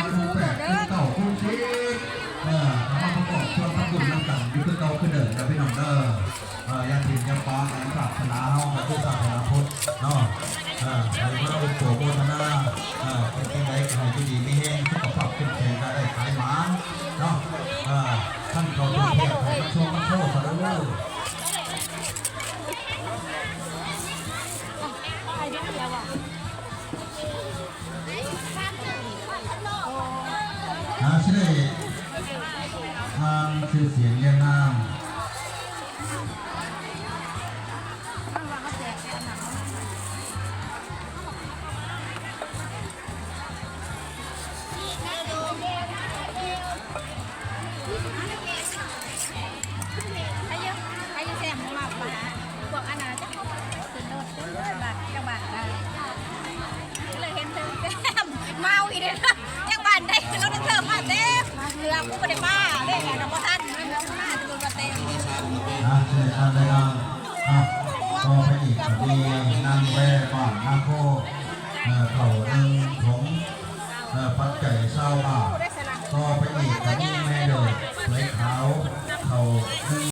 ຄູນແປດ ຄູນເກົ້າ ຄູນສິບ ເອີ ເຂົ້າມາປະກອບສ່ວນທຳບຸນນຳກັນຢູ່ຄືເກົ່າຄືເດີມເດີພີ່ນ້ອງເດີ. ເອີ ຢ່າຖິ້ມຢ່າປະ ສາສະໜາເຮົາກໍຄືສາສະໜາພຸດເນາະ. ເອີ ໃຫ້ມາອຸປະໂພກໂມທະນາ ເອີ ເປັນຈັ່ງໃດກໍໃຫ້ຢູ່ດີມີແຮງ ສຸຂະພາບເຂັ້ມແຂງ ຄ້າໄດ້ຂາຍໝານເນາະ. ເອີ ຄັນເຂົ້າຖ້ວມແລ້ວໃຫ້ມັນໂຊມັນໂຊຊະເດີ. ຫາຊິໄດ້ ທາງຊື່ສຽງຮຽງນາມ. ໃຜຢູ່ ໃຜຢູ່ແຊມມາ ມາຫາພວກອັນນັ້ນ ຈັກເຂົາຂຶ້ນລົດເດີ ບາດ ຈັກບາດນະ ເລີຍເຫັນເທິງແຊມ ເມົາອີກເດ້ ຈັກບາດໃດ ລົດເທີມມາເຕັມ ເຫຼືອກູບໍ່ໄດ້ມາເດ້ ກໍບໍ່ທັນ ມາແຕ່ບໍ່ເຕັມ. ອ່ະ ເຊີນທ່ານໄດ້ນຳ ອ່ະ ຕໍ່ໄປອີກກໍມີນາງແວບ້ານນາໂຄ ເອີ ເຂົ້າໜຶ່ງຖົງ ເອີ ປັດໄຈຊາວບາດ. ຕໍ່ໄປອີກກໍມີແມ່ໂດດ ສວຍຂາວ ເຂົ້າໜຶ່ງ